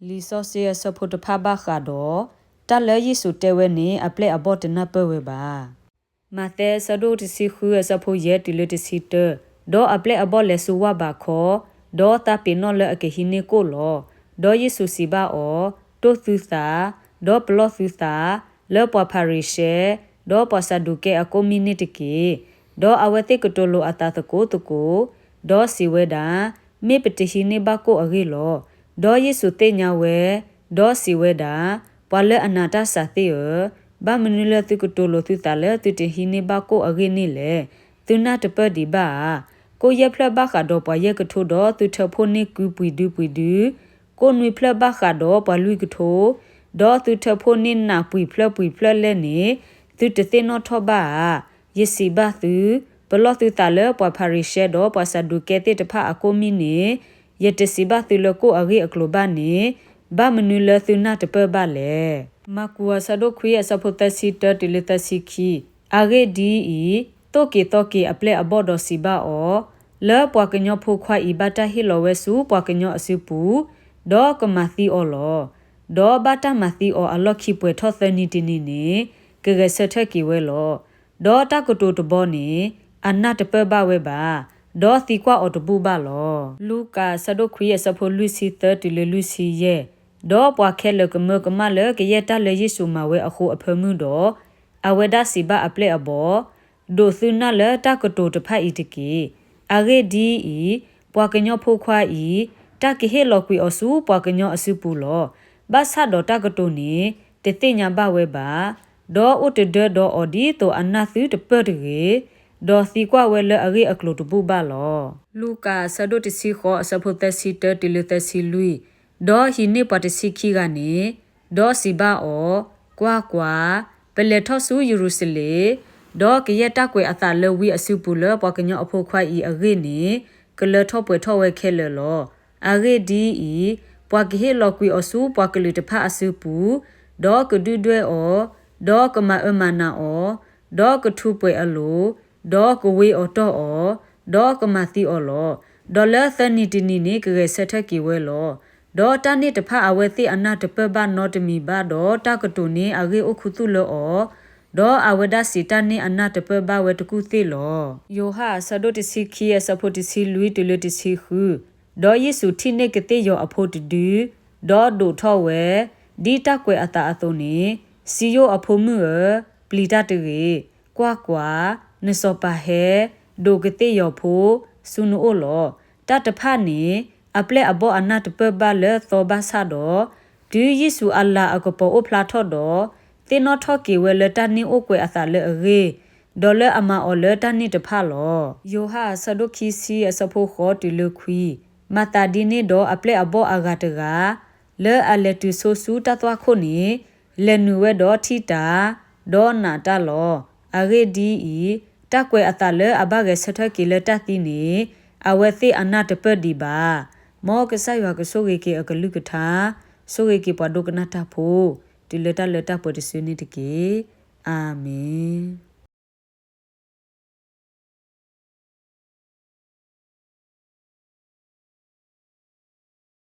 လံာ်စီဆှံအဆၢဖိတဖၣ်ဘၣ်ဃးဒီး တၢ်လၢယ့ၣ်ၡူးတဲဝဲန့ၣ် အပျဲၢ်အဘီၣ်တနၢ်ပၢၢ်ဝဲဘၣ်. မးသဲအဆၢဒိၣ်တဆံဃုအဆၢဖိယဲၢ်တုၤလၢတဆံတၢ, ဒီးအပျဲၢ်အဘီၣ်လဲၤဆူဝၣ်ဘးခီ, ဒီးသးပ့ၤနီၣ်လၢအကဟံးန့ၢ်ကိၣ်လီၤ. ဒီးယ့ၣ်ၡူးစံးဘၣ်အီၤ, တိၢ်သုသး, ဒီးပလီၢ်သုသး, လၢပှၤဖၤရံၤၡဲ, ဒီးပှၤစၤဒူးကဲအကိးမံၤန့ၣ်တက့ၢ်. ဒီးအဝဲသ့ၣ်ကတိၤလိာ်အသးသကိးသကိး, ဒီးစံးဝဲဒၣ်, မ့ၢ်ပတဟံးန့ၢ်ဘၣ်ကိၣ်အဂ့ၢ်လီၤ. ဒီးယ့ၣ်ၡူးသ့ၣ်ညါဝဲ, ဒီးစံးဝဲဒၣ်, ပှၤလၢအနာ်တၢ်စးသ့ၣ်ဧၢ, ဘၣ်မနုၤလၢသုကတိၤလိာ်သုသးလၢသုတဟံးန့ၢ်ဘၣ်ကိၣ်အဂ့ၢ်န့ၣ်လဲၣ်. သုနၢ်တပၢၢ်ဒံးဘၣ်ဧါ. ကိၣ်ယဲၢ်ဖျၢၣ်ဘၣ်ဃးဒီးပှၤယဲၢ်ကထိ, ဒီးသုထၢဖှိၣ်န့ၢ်ကုပှံၤဒုပှံၤဒု, ကိၣ်နွံဖျၢၣ်ဘၣ်ဃးဒီးပှၤလွံၢ်ကထိ, ဒီးသုထၢဖှိၣ်န့ၢ်နးပှံၤဖျၢၣ်ပှံၤဖျၢၣ်လဲၣ်န့ၣ်, သုတသ့ၣ်နီၣ်ထီၣ်ဘၣ်ဧါ. ယစံးဘၣ်သု, ပလီၢ်သုသးလၢပှၤဖၤရံၤၡဲဒီးပှၤစၤဒူးကဲသ့ၣ်တဖၣ်အကိးမံၤန့ၣ်, ယတစံးဘၣ်သုလၢကိၣ်အဂ့ၢ်အကျိၤဘၣ်န့ၣ်, ဘၣ်မနုၤလၢသုနၢ်တပၢၢ်ဘၣ်လဲၣ်. မၢ်ကူးအဆၢဒိၣ်ခွံအဆၢဖိသၢဆံတၢတုၤလၢသၢဆံခံ, အဂ့ၢ်ဒ်အံၤ, သိၣ်က့ၤသီက့ၤအပျဲၢ်အဘီၣ်ဒီးစံးဘၣ်အီၤ, လၢပှၤကညီဖိခွါအံၤဘၣ်တၢ်ဟ့ၣ်လီၤဝဲဆူပှၤကညီအစုပူၤ, ဒီးကမၤသံအီၤလီၤ. ဒီးဘၣ်တၢ်မၤသံအီၤအလီၢ်ခံပှဲၤထီၣ်သၢနံၤတနံၤန့ၣ်, ကဂဲၤဆၢထၢၣ်က့ၤဝဲလီၤ. ဒီးတၢ်ကတိၤတဘီန့ၣ်, အနၢ်တပၢၢ်ဘၣ်ဝဲဘၣ်, ဒီးသံကွၢ်အီၤတဘူၣ်ဘၣ်လီၤ. လူၤကၣ်အဆၢဒိၣ်ခွံအဆၢဖိလွံၢ်ဆံသၢတုၤလၢ လွံၢ်ဆံယဲၢ်, ဒီးပှၤခဲလၢာ်ကမၢကမၣ်လၢကယဲၢ်တၢ်လၢယ့ၣ်ၡူးမၤဝဲအဃိအဖၢမုၢ်ဒီး, အဝဲဒၣ်စံးဘၣ်အပျဲၢ်အဘီၣ်, ဒိးသုနၢ်လၢတၢ်ကတိၤတဖၣ်အံၤတက့ၢ်. အဂ့ၢ်ဒ်အံၤ, ပှၤကညီဖိခွါအံၤ, တၢ်ကဟ့ၣ်လီၤကွံာ်အီၤဆူပှၤကညီအစုပူၤလီၤ. ဘၣ်ဆၣ်ဒီးတၢ်ကတိၤန့ၣ်, တသ့ၣ်ညါဘၣ်ဝဲဘၣ်, ဒီးအိၣ်တဒၢဒီးအီၤဒ်သိးအနၢ်သုတပၢၢ်တဂ့ၤ, ဒီးသံကွၢ်ဝဲလၢအဂ့ၢ်အကျိၤတဘူၣ်ဘၣ်လီၤ. လူၤကၣ်အဆၢဒိၣ်တဆံဃိးအဆၢဖိသၢဆံတၢတုၤလၢသၢဆံလွံၢ်, ဒီးဟံးန့ၢ်ပှၤတဆံခံဂၤန့ၣ်, ဒီးစံးဘၣ်အီၤ, ကွၢ်ကွၢ်, ပလဲၤထီၣ်ဆူယရူၤၡလ့ၣ်, ဒီးကယဲၢ်တၢ်ကွဲးအသးလၢဝံအစုပူၤလၢပှၤကညီအဖိခွါအံၤအဂ့ၢ်န့ၣ်, ကလၢထီၣ်ပှဲၤထီၣ်ဝဲခဲလၢာ်လီၤ. အဂ့ၢ်ဒ်အံၤ, ပှၤကဟ့ၣ်လီၤကွံာ်အီၤဆူပှၤကလုာ်တဖၣ်အစုပူၤ, ဒီးကဒုၣ်ဒွဲၣ်အီၤ, ဒီးကမၤအၢမၤနးအီၤ, ဒီးကထူးပှဲၤအလိၤ, ဒီးကဝ့အီၤတီၢ်အီၤ, ဒီးကမၤသံအီၤလီၤ. ဒီးလၢသၢနံၤတနံၤန့ၣ်ကဂဲၤဆၢထၢၣ်က့ၤဝဲလီၤ. ဒီးတၢ်န့ၣ်တဖၣ်အဝဲသ့ၣ်အနၢ်တပၢၢ်ဘၣ်နီတမံၤဘၣ်ဒီး တၢ်ကတိၤန့ၣ်အဂ့ၢ်အိၣ်ခူသူၣ်လၢအီၤ, ဒီးအဝဲဒၣ်စံးတၢ်န့ၣ်အနၢ်တပၢၢ်ဘၣ်ဝဲတကူၣ်သ့ၣ်လီၤ. ယိၤဟၣ်အဆၢဒိၣ်တဆံခံအဆၢဖိတဆံလွံၢ်တုၤလၢတဆံဃု, ဒီးယ့ၣ်ၡူးထံၣ်န့ၢ်ကသ့ၣ်ယီၤအဖိတဒု, ဒီးဒိးထီၣ်ဝဲ, ဒ်တၢ်ကွဲးအသးအသိးန့ၣ်, စံယိၣ်အဖိမုၣ်ဧၢ, ပျံၤတၢ်တဂ့ၤ, ကွၢ်ကွၢ်, နစီၤပၤဟဲ, ဒိးကသ့ၣ်ယီၤဖိ, ဆူနအိၣ်လီၤ. တၢ်တဖၣ်န့ၣ်, အပျဲၢ်အဘီၣ်အနၢ်တပၢၢ်ဘၣ်လၢသီဘၣ်ဆၣ်ဒီး, တုၤယ့ၣ်ၡူးအလၤအကပီၤအိၣ်ဖျါထီၣ်ဒီး, သ့ၣ်နီၣ်ထီၣ်က့ၤဝဲလၢတၢ်န့ၣ်အိၣ်ကွဲးအသးလၢအဂ့ၢ်, ဒီးလၢအမၤအီၤလၢတၢ်န့ၣ်တဖၣ်လီၤ. ယိၤဟၣ်အဆၢဒိၣ်ခံဆံအဆၢဖိဃိးတုၤလၢခွံ, မၤသးဒ်န့ၣ်ဒီးအပျဲၢ်အဘီၣ်အဂၤတဂၤ, လၢအလဲၤတုၤဆိဆူတၢ်သွၣ်ခိၣ်န့ၣ်, လဲၤနုာ်ဝဲဒီးထံၣ်တၢ်, ဒီးနာ်တၢ်လီၤ. အဂ့ၢ်ဒ်အံၤ, တၢ်ကွဲးအသးလၢအဘၣ်ဂဲၤဆၢထၢၣ်က့ၤလၢတၢ်သံန့ၣ်, အဝဲသ့ၣ်အနၢ်တပၢၢ်ဒံးဘၣ်. မ်ကစၢ်ယွၤကဆိၣ်ဂ့ၤက့ၤအကလုၢ်ကထါ, ဆိၣ်ဂ့ၤက့ၤပှၤဒိကနၣ်တၢ်ဖိ, တုၤလၢတၢ်လၢတၢ်ပှဲၤတစုန့ၣ်တက့ၢ်. အၤမ့ၣ်.